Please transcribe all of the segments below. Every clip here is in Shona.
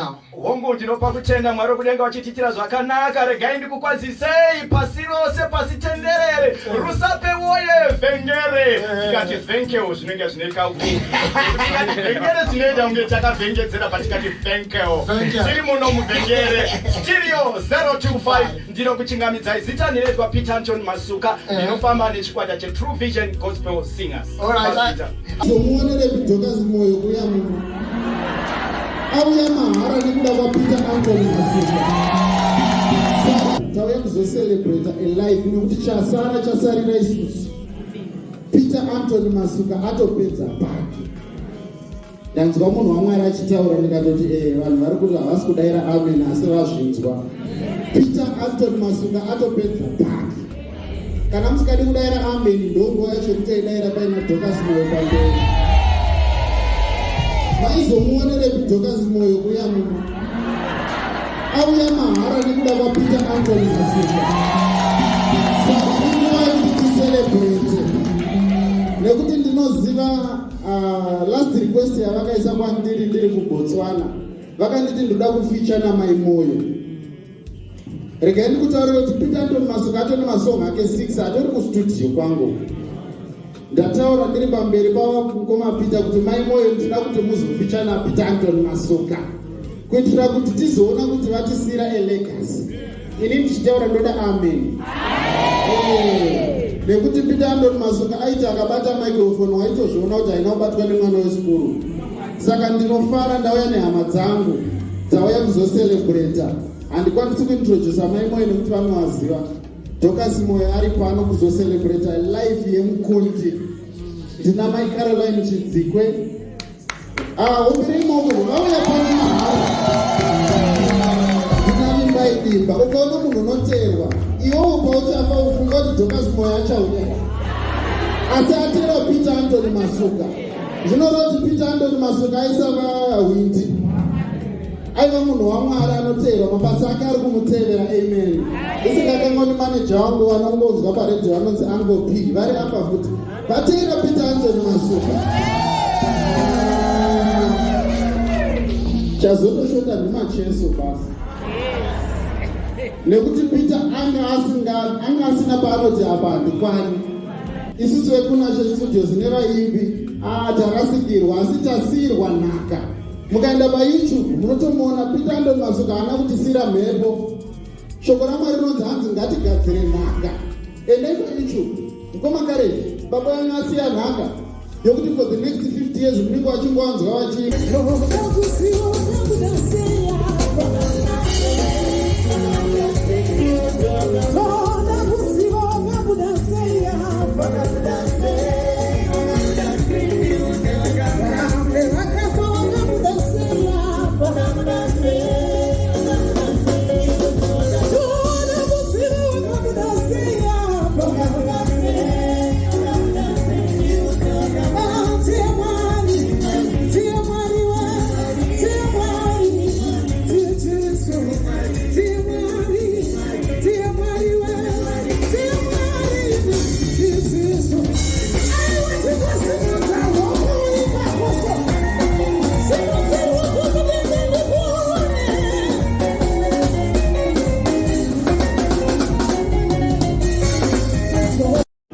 navo. Hongu, ndinopa kutenda Mwari wekudenga vachitiitira zvakanaka. Regai ndikukwazisei pasi rose, pasi tenderere, Rusape woye vhengere. Tikati vhenkewo zvinenge zvine kaku. Tikati vhengere zvinoita kunge takavhengedzera, but tikati vhenkewo. Tiri muno muvhengere, Studio 025 ndinokuchingamidzai. Zita ndinoitwa Peter Anton Masuka, ndinofamba nechikwata cheTrue Vision Gospel Singers. All right. Zomuonere Dorcas Moyo kuya muno. Auya mahara nekuda kwaPeter Anthony Masuka. Saka tauya kuzocelebrata a life nekuti chasara chasarira isusu. Peter Anthony Masuka atopedza pake. Ndanzwa munhu waMwari achitaura ndikatoti eh vanhu vari kuti havasi kudaira amen asi vazvinzwa. Peter Anthony Masuka atopedza pake. Kana musikadi kudaira amen ndonguva yacho yekuti aidaira paina Dorcas Moyo pamberi. Maizomuonerepi Dorcas Moyo kuya muno? Auya mahara nekuda kwaPeter Anthony Masuka. Saka inguva yekuti ticelebrate nekuti ndinoziva last request yavakaisa kwandiri ndiri kuBotswana vakanditi ndoda kuficha namai Moyo. Regai ndikutaurire kuti Peter Anthony Masuka atori nemasong ake 6 atori kustudio kwangu. Ndataura ndiri pamberi pavamukoma Peter kuti mai Moyo ndinoda kuti muzoficha naPeter Anthony Masuka kuitira kuti tizoona kuti vatisira a legacy. Ini ndichitaura ndoda amen. Nekuti Peter Anthony Masuka aiti akabata microphone waitozviona kuti haina kubatwa nemwana wechikuru. Saka ndinofara ndauya nehama dzangu dzauya kuzocelebrata. Handikwanisi kuintrodusa mai Moyo nekuti vanovaziva. Dorcas Moyo ari pano kuzocelebrata life yemukundi. Ndina mai Caroline Chidzikwe. Ah, umbiri maoko vauya pano mahara. Ndina Vimbai Dimba. Ukaona munhu unoteerwa, iwewo pauchafa ufunga kuti Dorcas Moyo achauya. Asi ateera Peter Anthony Masuka. Zvinoreva kuti Peter Anthony Masuka aisava hwindi. Aiva munhu waMwari anoteerwa, mabasa ake ari kumutevera. Amen. Isingakanganwi maneja wangu vanongonzwa paredhiyo vanonzi Uncle P vari apa futi. Vateera Peter Anthony Masuka. Chazotoshota ndimacheso basi. Nekuti Peter anga asinga anga asina paanoti apa handikwani. Isusu vekuNashe Studios nevaimbi ah, tarasikirwa asi tasirwa nhaka. Mukaenda paYouTube munotomuona Peter Anthony Masuka haana kutisira mhepo. Shoko raMwari rinonzi hanzi ngatigadzire nhaka. Endai paYouTube. Mukoma Courage, baba venyu asiya nhaka yokuti for the next 50 years munenge vachingoanzwa vachi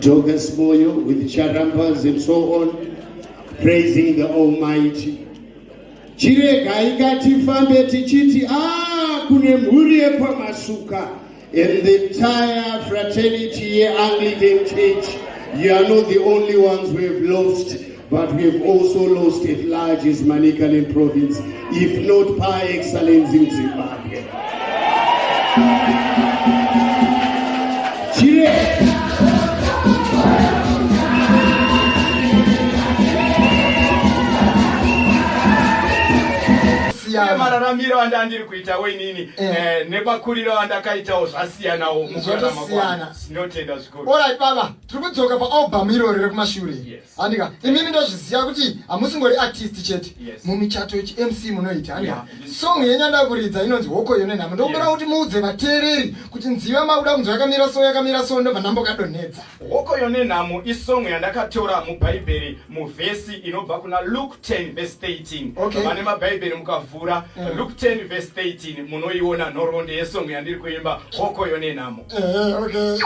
Dorcas Moyo with charambas and so on, praising the Almighty. Chiregai ngatifambe tichiti ah, kune mhuri yekwaMasuka and the entire fraternity yeAnglican Church. You are not the only ones who have lost, but we have also lost at large as Manicaland province, if not par excellence in Zimbabwe. Chire. Uye mararamiro andandiri kuitawo inini nemakuriro andakaitawo zvasiyanawo mukurarama kwangu. Ndinotenda zvikuru. Alright baba, tiri kudzoka paalbum irori rekumashure. Handika, imimi ndozviziva kuti hamusingori artist chete. Mumichato yechi MC munoita, handika. Song yenyu yandakuridza inonzi Hokoyo Nenhamo. Ndokumbira kuti muudze vateereri kuti nziyo yamakuda kunzwa yakamira so yakamira so ndobva ndambokadonhedza. Hokoyo Nenhamo isong yandakatora muBhaibheri muvhesi inobva kuna Luke 10 verse 13. Vane maBhaibheri mukavhura Eh. Luke 10 verse 13 munoiona nhoroondo yesong yandiri kuimba hokoyo nenhamo. Eh, okay.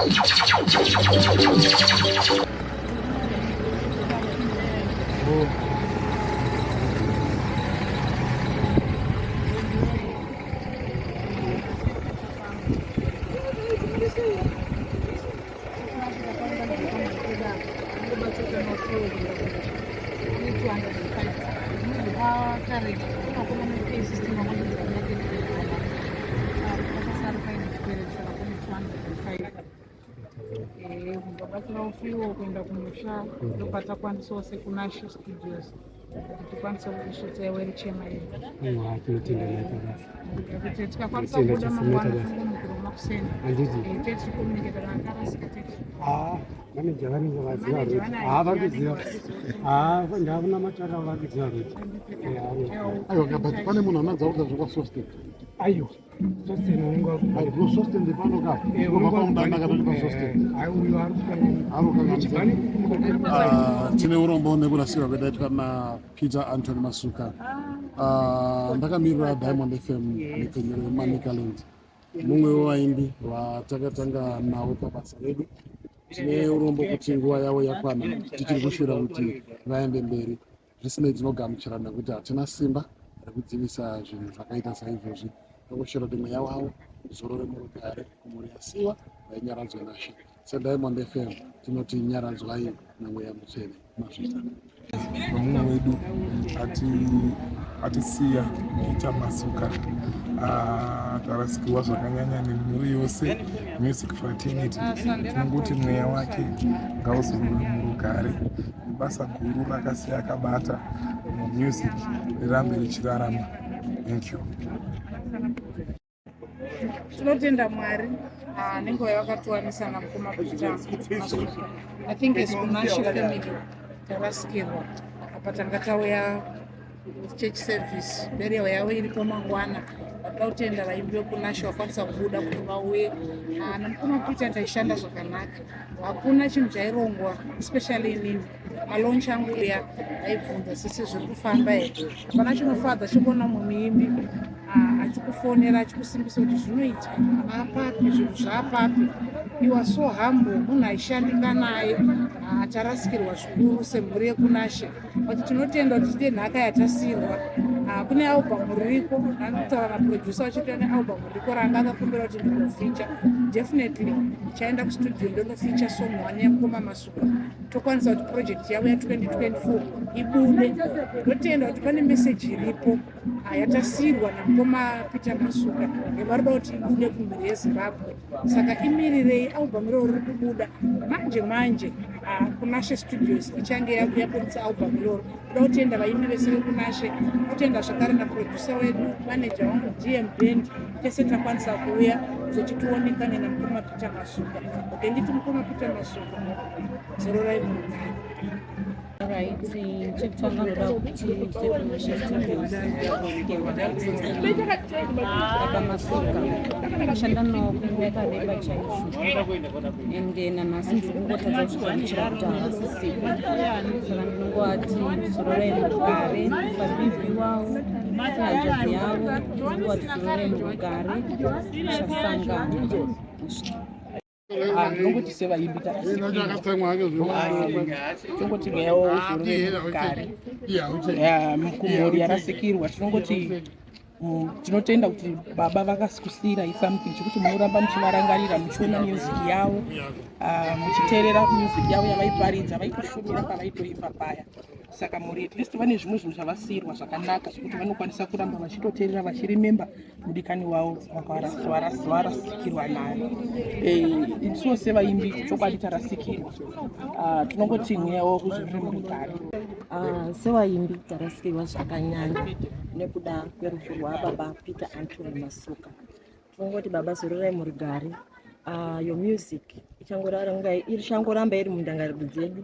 Vabatsirawo fuel kuenda kumusha ndokwatakwanisawo sekuNashe Studios kuti tikwanise kukusvitsa iwe richema iri. Tinotenda maita basa. Kuti tikakwanisa kubuda mangwana tongomukira makuseni. Handiti. Tete tiri communicate vakarasika tete. Ah, manager vanenge vaziva road. Ah, vari kuziva. Ah, ndavona matara vari kuziva road. Aiwa, but pane munhu anadza kuita zvekwaSosten. Aiwa. Sosten unenge waku. Sosten ndipano ka. Unobva pamudanda kana kuti paSosten. Ai uyo ari kukanganisa. Ah, tine urombo nekurasikirwa kwetaitwa naPeter Anthony Masuka. Ah, ndakamirira Diamond FM nhepfenyuro yeManicaland. Mumwe wevaimbi vatakatanga navo pabasa redu. Tine urombo kuti nguva yavo yakwana tichiri kushuvira kuti vaende mberi. Zvisinei tinogamuchira nekuti hatina simba rekudzivisa zvinhu zvakaita saizvozvi. Tokushuvira kuti mweya wavo uzorore murugare kumhuri yasiwa vainyaradzwe naShe. SeDiamond FM tinoti nyaradzwai namweya mutsvene. Mazvita. Mumwe wedu atisiya Peter Masuka ah, tarasikirwa zvakanyanya nemhuri yose music fraternity tinongoti mweya wake ngauzorore murugare nebasa guru rakasiya akabata mumusic rirambe richirarama thank you Tinotenda Mwari ah, nenguva yavakatiwanisa namukoma Peter Masuka. I think as Kunashe family tarasikirwa apa tanga tauya church service burial yavo iripo mangwana vanoda kutenda vaimbi vekunashe vakwanisa kubuda kuti vauye ah, namukoma Peter taishanda zvakanaka hakuna chinhu chairongwa especially inini malaunch angu uya aibvunza sisi zviri kufamba here hapana chinofadza chekuona mumwe muimbi ah, achikufonera achikusimbisa kuti zvinoita apapi zvinhu zvaapapi you are so humble munhu aishandika naye ah, tarasikirwa zvikuru semhuri yekunashe but tinotenda kuti tine nhaka yatasirwa ah, kune album ririko ndanotaura naproducer vachiti ane album ririko ranga akakumbira kuti ndinoficha definitely ndichaenda kustudio ndonoficha song one yamukoma masuka tokwanisa kuti project yavo ya 2024 ibude ndotenda kuti pane message iripo ah, yatasirwa namukoma Peter Masuka yevarikuda kuti ibude kumhuri yeZimbabwe saka imirirei album iroro riri kubuda manje manje ah, Kunashe Studios ichange yabudisa album iroro kuda kutenda vaimbi vese vekunashe kutenda zvakare naproducer wedu manager wangu dm band tese takwanisa kuuya kuzoti tionekane namukoma Peter Masuka okay nditi mukoma Peter Masuka zororai murugare Right, chekutanga ndoda kuti Baba Masuka ndashanda navo kwenguva yakareba chaizvo ende nanhasi ndiri kungotadza kuzvigamuchira kuti havasisipo saka ndinongovati zororai murugare vabibi wavo sehanzvadzi yavo ndinongovati zororai murugare tichasangana. Ah, ndinongoti sevaimbi tarasikirwa mweya wauzorore mugare kumhuri yarasikirwa tinongoti mm, tinotenda kuti baba vakasikusira something chekuti munoramba muchivarangarira muchiona music yavo ah, muchiteerera music yavo yavaiparidza vaitoshumira pavaitoimba paya saka mhuri at least vane zvimwe zvinhu zvavasiirwa zvakanaka zvekuti vanokwanisa kuramba vachitoteerera vachiremember mudikani wavo varasikirwa naye eh, isuwo sevaimbi chokwadi tarasikirwa ah, tinongoti mweya wavo uzorore murugare ah, sevaimbi tarasikirwa zvakanyanya nekuda kwerufu rwababa Peter Anthony Masuka tinongoti baba zororai murugare ah, your music ichangoramba iri mundangariro dzedu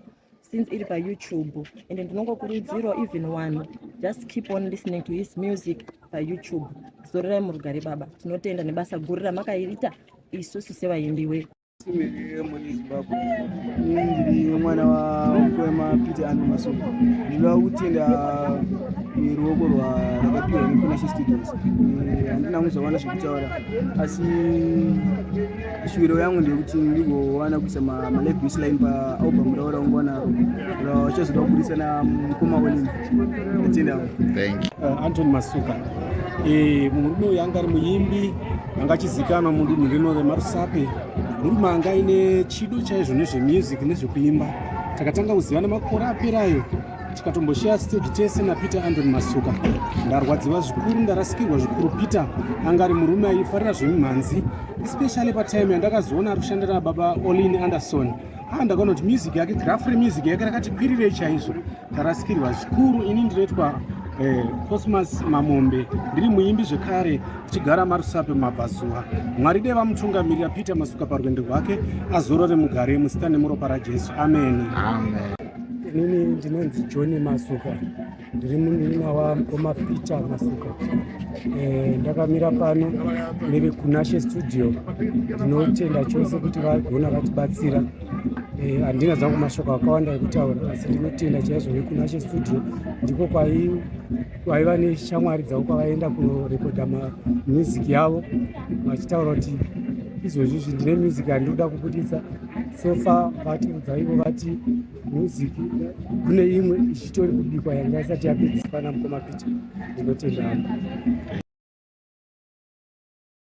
since iri payoutube and ndinongokurudzirawo even one just keep on listening to his music payoutube zororai murugare baba tinotenda nebasa guru ramakaita isusu sevaimbi we Zimbabwe ndiri mwana waMukoma Peter Andrew Masuka ndinoda kutenda Ruoko rwakapiwa neKunashe Studios. Handina kuzowana zvekutaura asi shuviro yangu ndeyekuti ndigowana kuisa malive baseline paalbum ravo raunga naro rawachazoda kubudisa namukoma Olin. Ndatenda. Thank you. Anthony Masuka e, murume uyu anga ari muimbi anga achizikanwa mudunhu rino remaRusape. Murume anga aine chido chaizvo nezvemusic nezvekuimba. Takatanga kuzivana makore aperayo tikatombosheya stage tese naPeter Anthony Masuka. Ndarwadziwa zvikuru, ndarasikirwa zvikuru. Peter anga ari murume aifarira zvemimhanzi, especially patime yandakazoona ari kushandira baba Olin Anderson. Ndakaona kuti music yake, graph remusic yake rakati kwirirei chaizvo. Tarasikirwa zvikuru. Ini ndinoitwa Cosmas Mamombe, ndiri muimbi zvekare, tichigara maRusape mumabvazuva. Mwari dai vamutungamirira Peter Masuka parwendo rwake, azorore mugare muzita nemuropa raJesu, amen. Amen. Inini ndinonzi John Masuka, ndiri munin'ina wamukoma Peter Masuka. Ndakamira pano neveKunashe Studio. Ndinotenda chose kuti vagona vatibatsira. Handina zvangu mashoko akawanda ekutaura, asi ndinotenda chaizvo veKunashe Studio. Ndiko kwaiva neshamwari dzavo kwavaenda kunorekodha mamusic yavo, vachitaura kuti izvozvi izvi ndine music yandinoda kubudisa. So far vatiudza ivo vati music kune imwe ichitori kubikwa yanga isati yapedziswa namukoma Peter. Ndinotenda hangu.